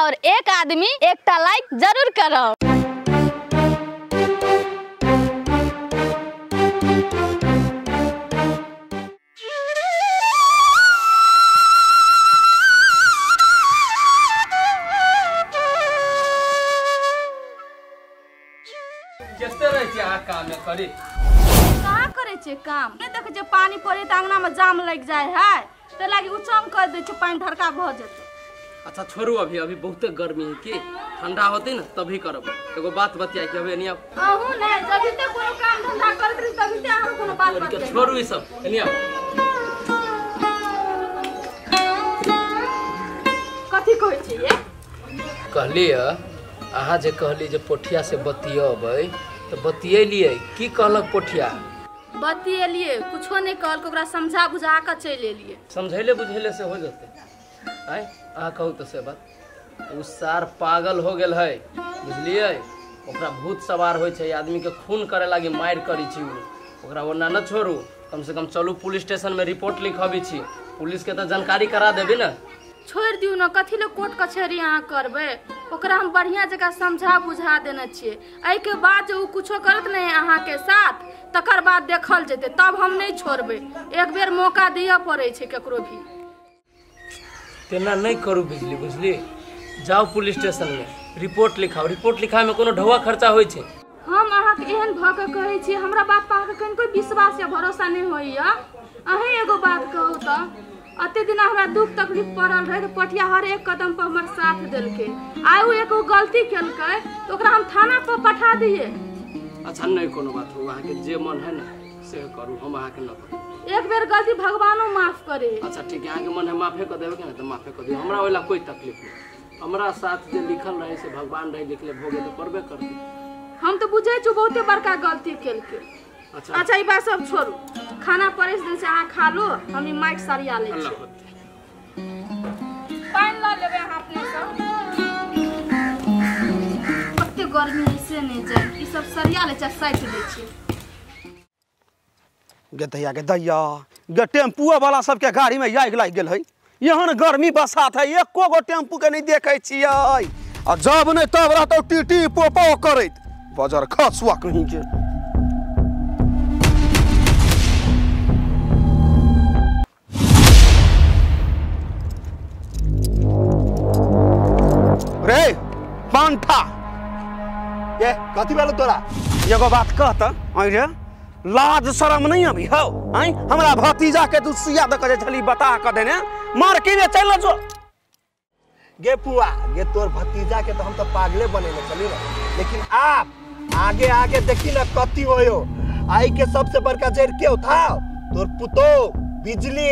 और एक आदमी एकटा लाइक जरूर करब। केते रहै छी अहाँ काम में करी? कहाँ करै छियै काम? नहि देखै छियै पानी पड़े तऽ अंगना में जाम लागि जाइ है, ते लागी उचम कर दै छियै, पानि ढरका भऽ जेतै। अच्छा छोड़ू, अभी अभी बहुते गर्मी है, की ठंडा होते ना तभी करब। एगो बात बतिया के अभी एनिया अहूँ नै जभी ते कोनो काम धंधा करत रही तभी ते अहाँ कोनो बात बतिया। छोड़ू ई सब, एनिया कथी कहै छियै? कहलियै अहाँ जे कहली जे पोठिया से बतियबै तऽ बतियेलियै, की कहलक पोठिया? बतियेलियै, कुछो नहि कहलक, ओकरा समझा बुझा कऽ चलि एलियै। समझैले बुझैले से हो जेतै? आँय अहाँ कहू तऽ से बात। ओ सार पागल हो गेल है, बुझलियै? ओकरा भूत सवार होइ छै, आदमी के खून करे लागी मारि करै छी उ। ओकरा ओना न छोड़ू, कम से कम चलू पुलिस स्टेशन में रिपोर्ट लिखबै छी, पुलिस के तऽ जानकारी करा देबी ने। छोड़ि दियौ ने, कथी लए कोर्ट कचहरी अहाँ करबै? ओकरा हम बढ़िया जकाँ समझा बुझा देने छियै। एहिके बाद जे ओ कुछो करत नहि अहाँके साथ, तकर बाद देखल जेतै, तब हम नहि छोड़बै। एक बेर मौका दिअ पड़ै छै केकरो भी। तेना नहि करू बिजली, बुझली? जाउ पुलिस स्टेशन में रिपोर्ट लिखाउ। रिपोर्ट लिखाय में कोनो ढौआ खर्चा होइ छै? हम अहाँके एहन भऽ कऽ कहै छी, हमरा बात पर अहाँके कनिको विश्वास या भरोसा नहि होइया। अहीं एगो बात कहू तऽ, अते दिना हमरा दुख तकलीफ पड़ल रहे तऽ पटिया हर एक कदम पर हमर साथ देलकै। आइ ओ एगो गलती केलकै तऽ ओकरा हम थाना पर पठा दियै। अच्छा नहीं कोनो बात हो, अहाँके जे मन है ना से करू, हम अहाँके न करू। एक बेर गलती भगवानो माफ करे। अच्छा ठीक है, अहाँके मन है माफे कऽ देबै के ना तऽ माफे कऽ दियौ, हमरा ओहि ला कोई तकलीफ नहीं। हमरा साथ जे लिखल रहे से भगवान रहे लिखले, भोगे तऽ पड़बे करतै। हम तऽ बुझै छी बहुते बड़का गलती केलकै। अच्छा अच्छा ई बात सब छोड़ू, खाना परसि देने छै, अहाँ खा लो, हम ई माइक सरिया लै छी। पानि लऽ लेबै अहाँ अपने सँ, कते गर्मी है से नहि जाय, ई सब सरिया लै छी, साटि लै छी। गे दैया, गे दैया, गे टेम्पुआ वाला सबके गाड़ी में आगि लागि गेल है। एहन गर्मी बसात है, एको गो टेम्पू के नहीं देखै छियै, आ जब नहि तब रहतौ टी टी पो पो करैत बजर खसुआ कहीं के। रे पंठा, ए कथी भेलो तोरा? एगो बात कह तऽ, आँय रे लाज शरम नहीं अभी हौ? आँय हमरा भतीजा के तू सुइया दऽ के जे छली बता कऽ देने, मार के रे चलि जो। गे पुआ, गे तोर भतीजा के तो हम तो पागले बनेने छली ना, लेकिन आप आगे आगे देखी ना कथी होयो। आई के सबसे बड़का जड़ के उठाओ तोर पुतो बिजली।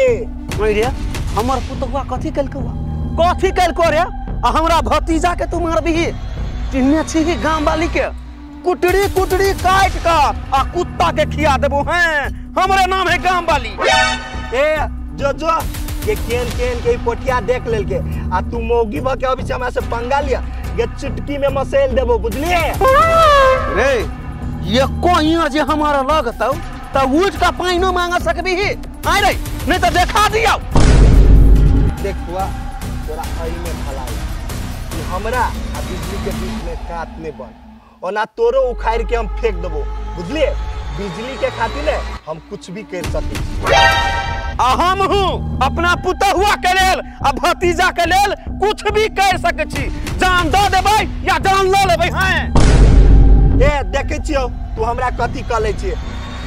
आँय रे हमर पुतहुआ कथी केलकौ? कथी केलकौ रे? आ हमरा भतीजा के तू मारबिही? चिन्हने छी गाम वाली के, कुटरी कुटरी काट कऽ आ कुत्ता के खिया देबो। हैं हमरे नाम है गाम वाली। ए जो जो ये केन केन के पोठिया देख लेलके, आ तू मौगी भ के अभी से हमरा से पंगा लिया, ये चुटकी में मसेल देबो, बुझलिए? रे ये कोहिया जे हमारा लगतौ त उठ के पानिओ मांग सकबिही? आइ रे नहीं तो देखा दियौ। देख बुआ, तोरा एहि में भलाई कि हमरा आ बिजली के बीच में काट नहीं बन, ओना तोरो उखाड़ के हम फेंक देबो, बुझलिए? बिजली के खातिर ने हम कुछ भी कर सकै छी। आ हम हूँ अपना पुतहुआ के लेल आ भतीजा के लेल कुछ भी कर सकै छी, जान दऽ देबै या जान लऽ लेबै। हैं ए देखै छियौ तू हमरा कथी कह लै छियै।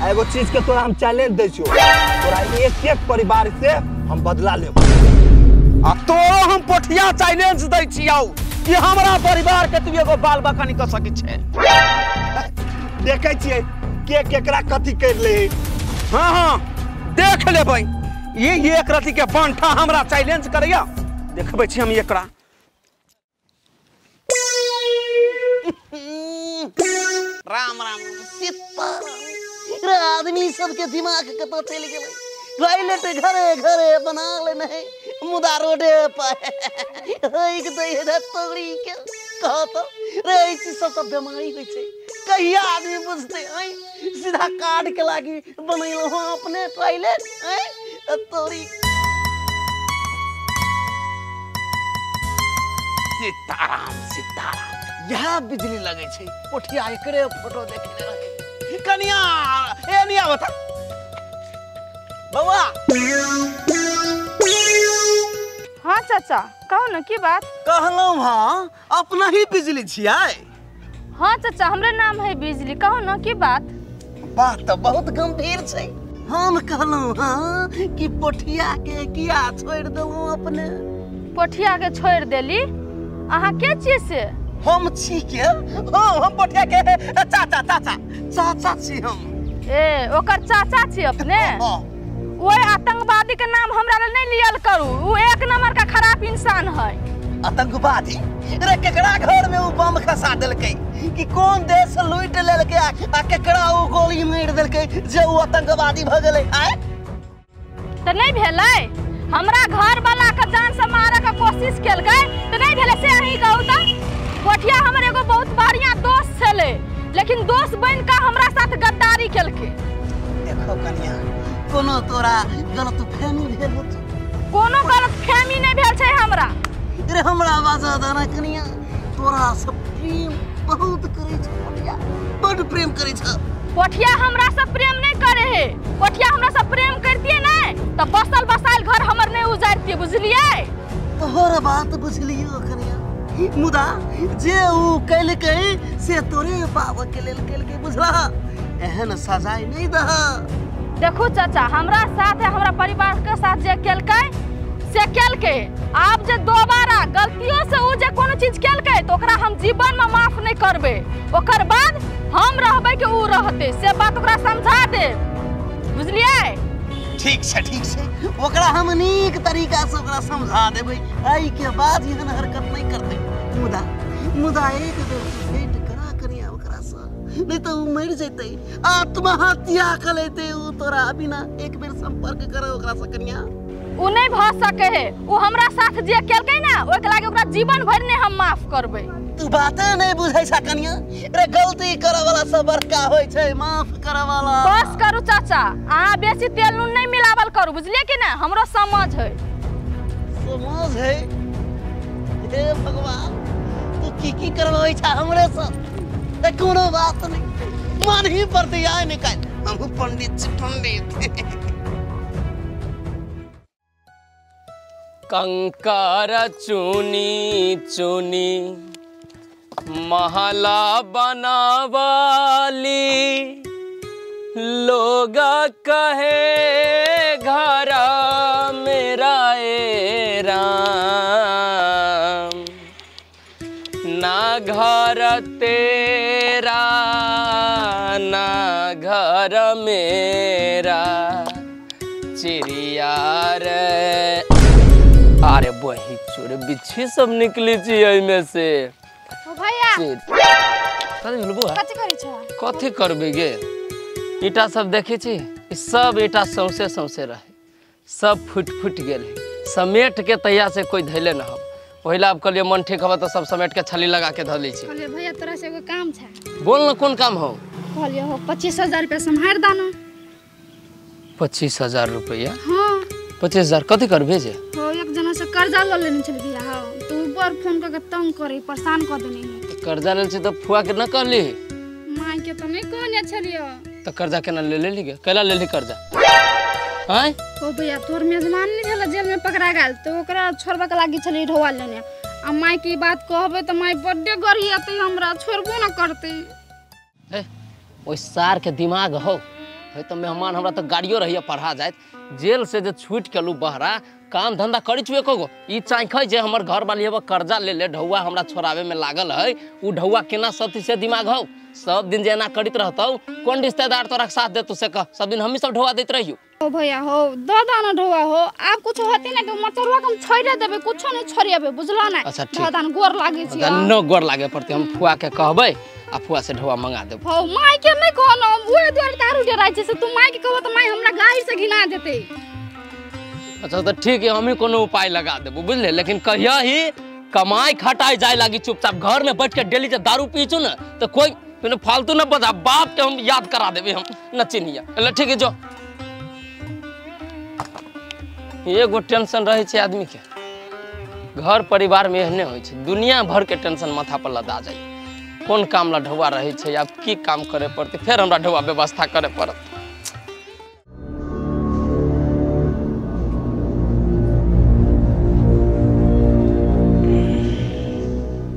आ एगो चीज के तोरा हम चैलेंज दै छियौ, तोरा एक एक परिवार से हम बदला लेब। आ तोरो हम पोठिया चैलेंज दै छियौ कि हमरा परिवार के तू एगो बाल बाका नहीं कऽ सकै छै। देखै छियै के केकरा कथी कर ले। हाँ हाँ देख लेबै, ये एक रति के बंठा हमरा चैलेंज करैया, देखबै छी हम एकरा। राम राम सीता रे, आदमी सबके दिमाग कतऽ चलि गेलै? टॉयलेट घरे घरे बना लेने है, मुदा रोडे पर हइक दै है तोरी के। कह तो रे ई चीज सब सब बीमारी होइ छै, कहिया आदमी बुझते? आइ सीधा कार्ड के लागी बनैलहुँ हँ अपने टॉयलेट। आइ तोरी सीताराम सीताराम यह बिजली लगे छै पोठिया एकरे फोटो देखने रहे कनिया ए निया बता बउआ। हाँ चाचा कहू न की बात? कहलहुँ हाँ अपना ही बिजली छियै। हाँ चाचा हमरे नाम है बिजली, कहू न की बात? बात तो बहुत गंभीर छै। हम कहलहुँ हाँ कि पोठिया के किया छोड़ देलहुँ अपने? पोठिया के छोड़ देली? अहाँ के छियै से? हम छी के? हाँ हम पोठिया के चाचा चाचा चाचा छी हम। ए ओकर चाचा छी अपने? हाँ। ओहि आतंकवादी के नाम हमरा ले नहीं लियल करू, वो एक नंबर का खराब इंसान है। आतंकवादी? रे केकरा घर में वो बम खसा देलकै कि कौन देश लूट लेलकै आ केकरा वो गोली मारि देलकै जे वो आतंकवादी भ गेलै? आय त नहीं भेलै, हमरा घर वाला के जान से मारे के कोशिश केलकै त नहीं भेलै से अहीं कहू त। पोठिया हमर एगो बहुत बढ़िया दोस्त छलै, लेकिन दोस्त बन के हमरा साथ गद्दारी केलकै। देखो कन्या कोनो तोरा गलतफहमी भेल होतो? कोनो गलतफहमी नहीं भेल छै हमरा। रे हमरा बाजा दाना कनिया तोरा सब प्रेम बहुत करे छै पोठिया, बड प्रेम करे छै। पोठिया हमरा से प्रेम नहीं करे है, पोठिया हमरा से प्रेम करतिए नहीं त बसल बसाइल घर हमर नहीं उजाड़तिए, बुझलिए? तोहर बात बुझलियो कनिया, मुदा जे उ कैलकै से तोरे पाव के लेल कैलकै, बुझला? एहन सजाय नहीं दह। देखो चाचा हमरा साथ है हमरा परिवार के साथ जे केलकै से केलकै, आब जे दोबारा गलतियों से उ जे कोनो चीज केलकै तो ओकरा हम जीवन में माफ नहीं करबै। ओकर बाद हम रहबै कि उ रहतै से बात ओकरा समझा दे, बुझलिए? ठीक छै ठीक छै, ओकरा हम नीक तरीका से ओकरा समझा देबै, एहि के बाद एहन हरकत नहीं करतै। मुदा मुदा एक बेर भेंट करा करिया ओकरा से, नहीं तो उ मर जैतै, आत्महत्या कर लेतै उ तोरा बिना। एक बेर संपर्क कर ओकरा से कनिया। उ नहीं भ सके है, उ हमरा साथ जे केलकै ना ओइ के लागी ओकरा जीवन भरि नहीं हम माफ करबै। तू बाते नहीं बुझै छा कनिया, रे गलती करे वाला सब बड़का होय छै, माफ करे वाला। बस करू चाचा, अहाँ बेसी तेल नून नहीं मिलावल करू, बुझलिए कि ना? हमरो समझ है। समझ है? हे भगवान तू की की करबै छा हमरे से? ते कोनो बात नहीं, मन ही पड़ते आय निकाल हम पंडित छी पंडित। कंकर चुनी चुनी महला बनावाली, लोग कहे घर मेरा ए राम, ना घर तेरा ना घर मेरा चिड़िया रे। अरे बही चोर बिच्छी सब निकली छी एहिमे से। ओ भैया कथी भेल बौआ? कथी करै छ? कथी करबै गे, ईटा सब देखै छी, ई सब ईटा सौंसे सौंसे रहे, सब फुट फुट गेल, समेट के तैया से कोई धैले न हो। पहिला आब कहलिए मन ठीक हबे तो सब समेट के छली लगा के धऽ लै छी। कहलिए भैया तोरा से एगो काम छै। बोल न कोन काम हो? कहलिए हो 25,000 रुपया सम्हार दाना। 25,000 रुपया? हाँ। 25,000 कथी करबे जे? हो एक जना से कर्जा ल लेने छल भैया, हाँ तो ऊपर फोन करके तंग करे परेशान कर देने। कर्जा लेल छी त फुआ के न कहली? मां के त नहीं कहने छलियो। त कर्जा केना ले लेली गे? कैला लेली कर्जा? आय ओ भैया तोर मेजमान नहीं छल जेल में पकड़ा गेल तो ओकरा छोड़बा के लागी छली ढोवा लेने, आ माई के बात कहबे त माई बड्डे गरियते हमरा छोड़बो न करते। ए ओइ सार के दिमाग हो है त मेहमान हमरा त गाड़ियो रहिए पढ़ा जाइत, जेल से जे छूट के लू बहरा काम धंधा करी छु एको गो ई चाखै जे हमर घर वाली हेबा कर्जा ले ले ढौआ हमरा छोड़ावे में लागल है, उ ढौआ केना सती से दिमाग हो? सब दिन जे एना करित रहतौ कोन रिश्तेदार तोरा साथ देतौ से कह? सब दिन हमही सब ढौआ दैत रहियो। ओ भैया हो the दाना ढौआ हो, आब कुछ होते ना तो मचरुआ के हम छोड़ देबे, कुछो नहीं छोड़िएबे, बुझलो ना? अच्छा द दान गोर लागे छी। न गोर लागे पड़ते, हम फुआ के कहबै आ फुआ से ढौआ मंगा देब। हो माई के नहीं कहनो, उहे दुआरे तारू डराइ छै से तू माई के कहबो त माई हमरा गाड़ी से घिना देते। अच्छा तो ठीक है, हम ही कोनो उपाय लगा देबो बुझले, लेकिन कहिया ही कमाई खटाई जाए लागी चुपचाप घर में बैठ के डेली जे दारू पी छु न तो कोई फालतू न बजा, बाप के हम याद करा देबे हम न चिन्हिया। ल ठीक है जो, एगो टेंशन रहे छै आदमी के। घर परिवार में एहने होइ छै, दुनिया भर के टेंशन माथा पर लदा जाय। कोन काम ला ढौआ रहै छै, आब की काम करे पड़तै, फेर हमरा ढौआ व्यवस्था करे पड़त।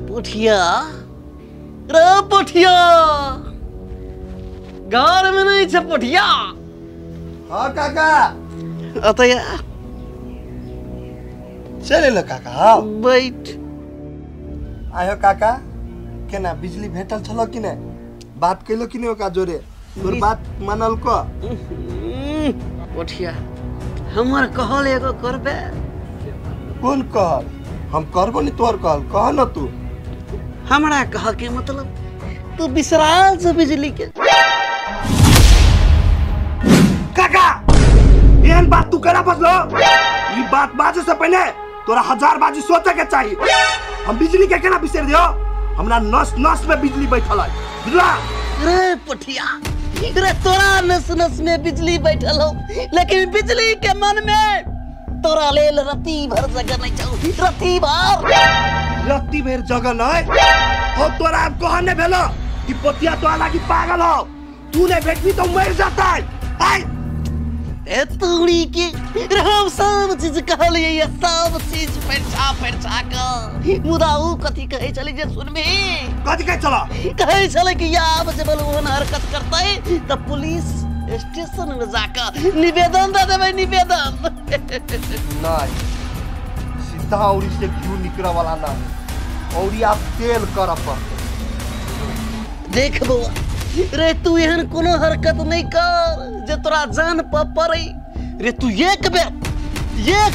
पोठिया रे पोठिया, घर में नहीं छै पोठिया। हाँ काका अतया चले लो काका। हाँ बैठ। आयो काका, केना बिजली भेटल छलो कि नहीं? बात कैलो कि नहीं ओका जोरे? तोर बात मानल को? पोठिया हमर कहल एगो करबे। कोन कहल? हम करबो नहीं तोर कहल, कह न तू। हमरा कह के मतलब तू बिसराल से बिजली के। काका एहन बात तू केना बजलो? ई बात बाजे से पहले तोरा हजार बाजी सोचे के चाहिए। हम बिजली के केना बिसर दियो? हमरा नस नस में बिजली बैठल है, बुझला? रे पोठिया रे तोरा नस नस में बिजली बैठल हो, लेकिन बिजली के मन में तोरा लेल रत्ती भर जगह नहीं छौ। रत्ती भर, रत्ती भर जगह नहीं हो। तोरा अब कहने नहीं भेलो कि पोतिया तोरा लागी पागल हो, तू नहीं भेटबी तो मर जाता है। आय ए तोरी के हम सब चीज कहलिए, सब चीज परछा परछा क, मुदा उ कथी कहै छलै जे सुनबी? कथी कहै छला? कहै छलै कि आब जे बलवन हरकत करतै त पुलिस स्टेशन में जाकर निवेदन दे देबै, निवेदन। नहीं सीधा औरी से घी निकले वाला ना, औरी आप तेल कर पड़ते। देख बौआ रे तू एहन कोनो हरकत नहीं कर जे तोरा जान पर पड़े। रे तू एक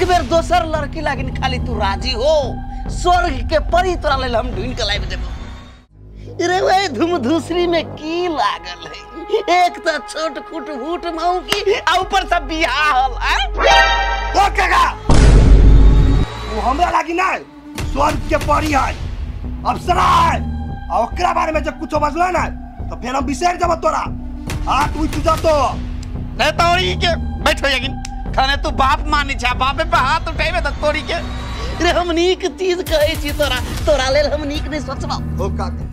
बेर दोसर लड़की लागिन खाली तू राजी हो, स्वर्ग के परी तोरा लेल हम ढूंढ के लाबि देबो। रे वही धूम धूसरी में की लागल है? एक तो छोट खुट हुट मौकी आ ऊपर से बियाह हल। ओ काका वो हमरा लागी नहीं, स्वर्ग के परी है, अप्सरा है, आ ओकरा बारे में जब कुछो बजलो ना तो फिर हम बिसर जब तोरा हाथ उठ जतो। नहीं तोरी के बैठो यकीन खाने तू बाप मानी छा, बापे पे हाथ उठेबे त तोरी के। रे हम नीक चीज कहै छी तोरा, तोरा लेल हम नीक नहीं सोचबो। हो काका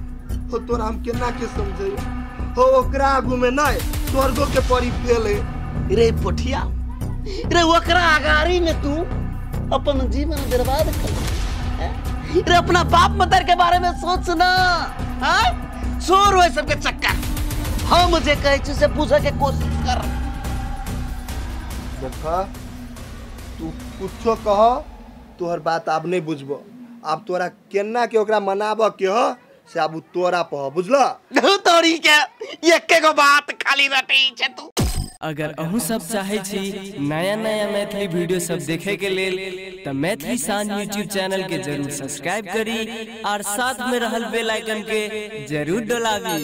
हो तोरा हम केना के समझै हो, ओकरा आगू में नहीं स्वर्गो के परी फेल है। रे पोठिया रे ओकरा आगारी में तू अपन जीवन बर्बाद कर रे। अपना बाप मदर के बारे में सोच ना, हां छोड़ ओइ सबके चक्कर। हम जे कहै छी से बुझे के कोशिश कर। देखा तू कुछो कह तोहर बात आब नहीं बुझबो। आब तोरा केना के ओकरा मनाब के हो से आब तोरा पह, बुझला? तोरी के एके गो बात खाली रटै छै तू। अगर अहूँ सब चाहे छी नया नया मैथिली वीडियो सब देखे के लेल त मैथिली शान यूट्यूब चैनल के जरूर सब्सक्राइब करी और साथ में रहल बेल आइकन के जरूर दबावी।